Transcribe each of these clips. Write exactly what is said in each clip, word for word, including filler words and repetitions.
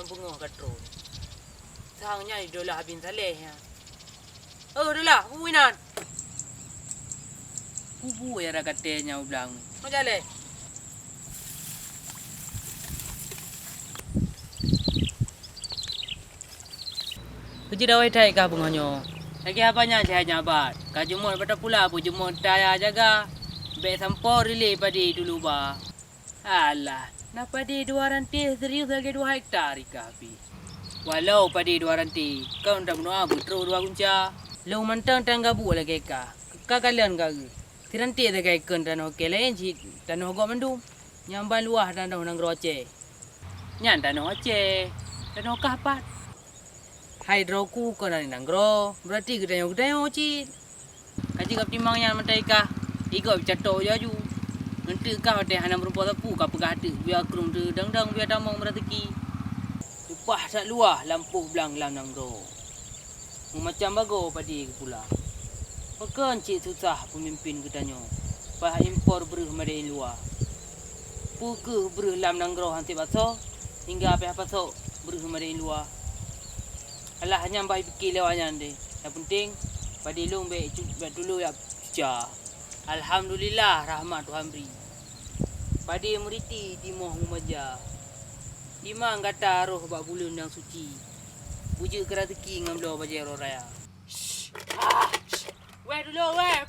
Beungoh ka trok. Sang nyan idolah Bin Saleh nyan. Oh, dolah, peue inan? Kubu ya raka teh nyang u blang. Mau jaleh. Keujeut awai that kah beungoh nyoe. Lagèe haba nyan cahya nyan bat. Ka jumôt bak tapula, peue jumôt taya jaga. Bèk sampoe rilée padé dulu ba. Alah, na padé dua ranté serius lagèe dua hektar ikah pih. Walau padé dua ranté, kon tameudoa beutrok dua gunca. Lôn mantong tan gabuek lagèe kah, ka kalon ka geuh. Siranté sagai kheun tanoh kèe laén cit tanoh gob mandum. Nyang ban luwah tanoh nanggroe Aceh. Nyan tanoh Aceh, tanoh kah pat? Hai droe ku kon aneuk nanggroe, beurati geutanyoe-geutanyoe cit. Ka jeuet ka peutimang nyan mantong ikah, igob catok laju. Eunteuk kah watèe hana meurumpok sapeue ka peugah teuk buya krueng teudong-dong buya tamong meuraseuki. Upah that luwah lampôh blang lam nanggroe. Meumacam bagoe padé geupulang. Pakon cit susah peumimpén geutanyoe, payah impor breuh made in luwa. Peu kheueh breuh lam nanggroe han sép asoe, hingga payah pasok breuh made in luwa. Alah, nyan bah jipike lé awaknyan deh. Nyang peunteng, padé lôn bèk cu-, bèk tuloe jak cuca. Alhamdulillah, rahmat Tuhan bri. Padé meuriti timoh meubaja. Dimang gata rôh bak buleuen nyang suci? Beujeuet keu raseuki ngon bloe bajèe uroe raya. Weh, dulo, weh!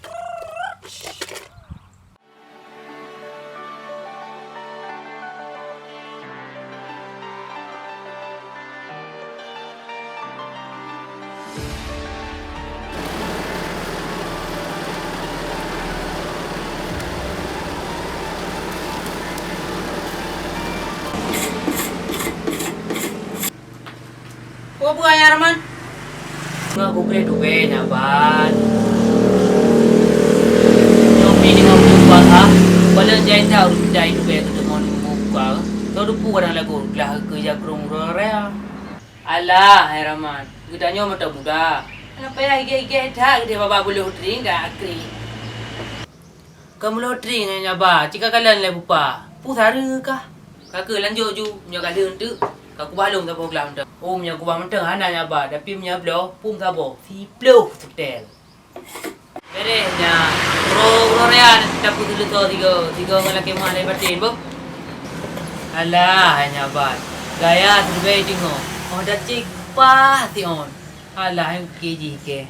Peue buet, Rahman? Nyoe kukreh tubée nyan ban. Nyoe pih deungon peue bah, balon jai that ureueng pidai tubée keu deungon muka. Nyoe dupu kadang lagoe glah keu jakrong uroe raya. Alah, hai Rahman, geutanyoe mata muda. Hana payah igeh-igeh that keudeh babah buloh tring ka akrek. Ka mulo tring nyan ba, cit ka kalon lé pupa. Peue sare kah? Ka keuh lanjut ju, meunyoe ka lheueh teuk, ka kubah lom saboh glah mantong. Oh, meunyoe kubah mantong hana nyan ba, tapi meunyoe bloe, pum saboh, siploh setel. Beres nyan, uroe, uroe raya tapeuseuleusoe sigoe, sigoe ngon lakée meuah lé baten boh. Alah, hai nyan ba, gaya siribée teungoh, oh dacé kupah siôn. Alah, hai ukée jih keh.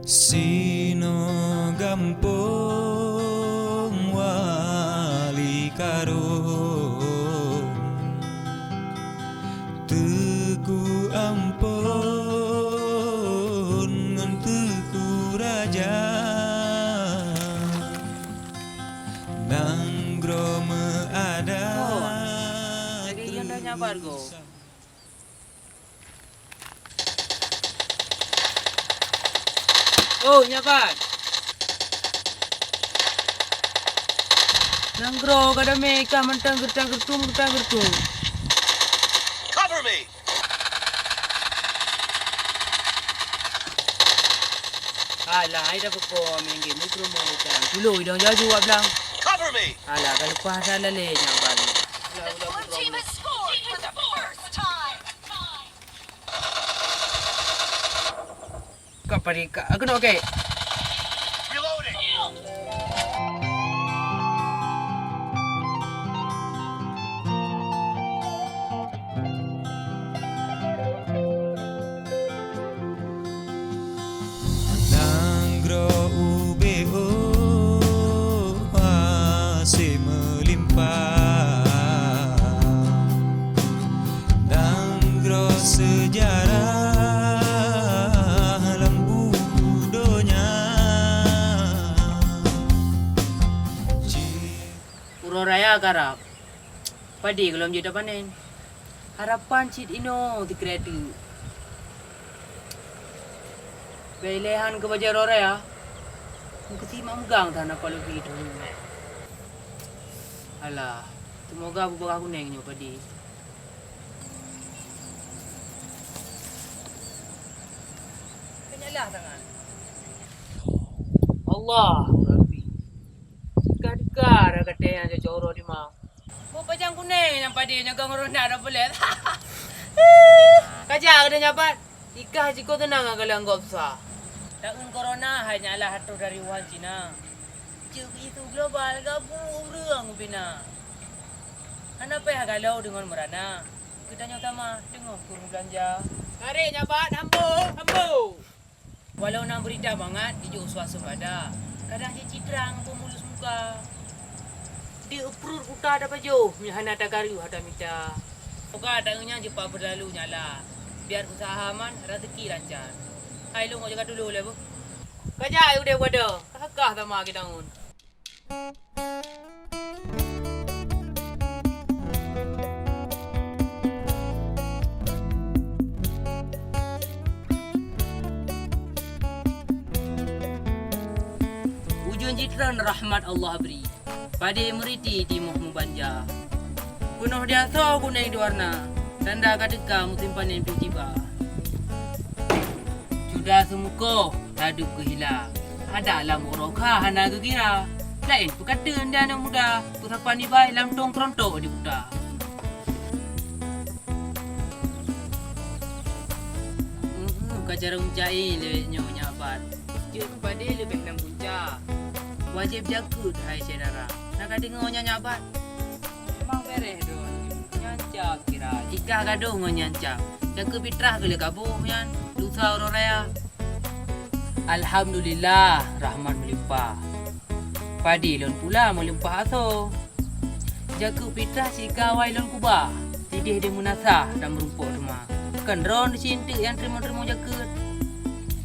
Sinoe gampông Wali Karông, Teuku Ampon ngon Teuku Raja. Nanggroe meuadat. Oh, lagèe nyan dah nyabar go. Oh, nyan ban. Nanggroe ka damé kah mantong geureutam-geureutum, geureutam-geureutum. Cover me! Alah, hai dah peuko minggi meukeureumoh bukang. Tulo idong jaju wak blang. Cover me! Alah, ka leupah dah lalé nyan ban. The blue team has scored for the first time. Kak padi kak, aku nak okey. Nanggroe ubé oh hase meulimpah. Nanggroe seujarah lam buku donya. Uroe raya karab, padé gohlom jeuet tapanen. Harapan cit inoe sikrek teuk. Bèk ilèe han keu bajèe uroe raya. Meukeusimak meugang that na paloe pih itu. Alah, seumoga beubagaih kuneng nyoe padé. Keunyalah tangan. Allah, Rabbi. Dika-dika dah gata nyang cocok uroe dimang. Peue pajang kuneng nyang padé nyoe, ngon corona dah peulét. Ka jak keunoe nyabat. Ikah jikoh teunang ngon galak anggop sa. Taeun corona hai nyalah ateueh dari Wuhan Cina. Cek isu global gabu ureuëng ubina. Hana payah galao deungon meurana. Geutanyoe sama deungon kureueng beulanja. Tarék nyabat, hambo, hambo. Walau na beurita mangat, ijok swasembada. Kadang cit citrang peumulus muka. Di pruet buta tapajoh, meunyoe hana takaru hata mita. Moga taeun nyan jipat beulalu nyala. Biar useuha aman, raseuki lancar. Hai lôn, ngon jaga dulu lé beuh. Ka jak udeb wadoe, ka kah sama geutangon. Ujeuen jitreun rahmat Allah bri, padé meuriti timoh meubanja. Peunoh di asoe kuneng di warna, tanda ka teuka musim panen pih tiba. Cuda seumukoh, ladeueb keuhila. Adak lam uroe kha hana geugira. Laén peukateuen di aneuëk muda, peusapan ibai lam tong keurontok diputa. Ka carông cai lé nyoe nyabat. Jeuet padé leubeh lam punca. Wajéb jakeuet hai syedara. Na ka deungoe nyan nyabat? Memang bereh droe nyan cap kira. Jika gadoh ngon nyan cap, jakeuet pitrah keu lé kaboh nyan, lusa uroe raya. Alhamdulillah, rahmat meulimpah. Padé lôn pula meulimpah asoe. Jakeuet pitrah cit ka awai lôn kuba, sideh di meunasah dan meurumpok teuma. Kon droe cit eunteuk nyang teurimong-teurimong jakeuet.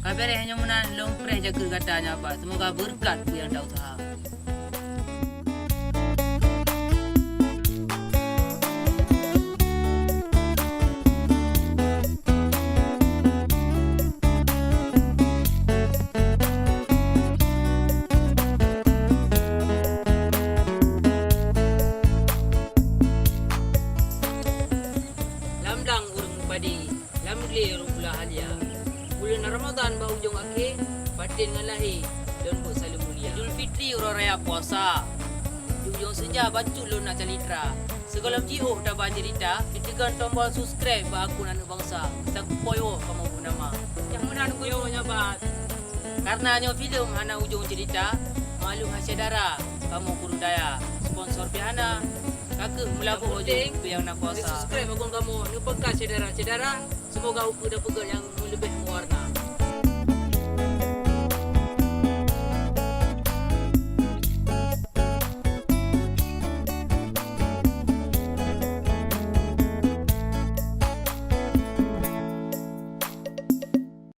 Ka bereh nyoe meunan lôn preh jakeuet gata nyabat, seumoga beureukat peue nyang ta useuha. Lam blang ureuëng meupadé, lam glé ureuëng pula halia. Buleuen Ramadhan bak ujong akhé, baten ngon lahé lôn beuet saleuem mulia. Idul Fitri uroe raya puasa, di ujong seunja bacut lôn na calitra. Sigohlom jiôh taba ceurita, neuteugon tombol subscribe bak akun Aneuëk Bansa, sapeue yoh kamoe beuet nama. Nyang meunan kuyue nyabat. Karena nyoe filem hana ujong ceurita, maklum hai syedara, kamoe kureueng daya, sponsor pih hana, ka kheueh meulaboh ujong nyang na kuasa. Subscribe akun kamoe, neupeuka syedara-syedara, seumoga ukeue dan peugét nyang meuleubeh meuwarna.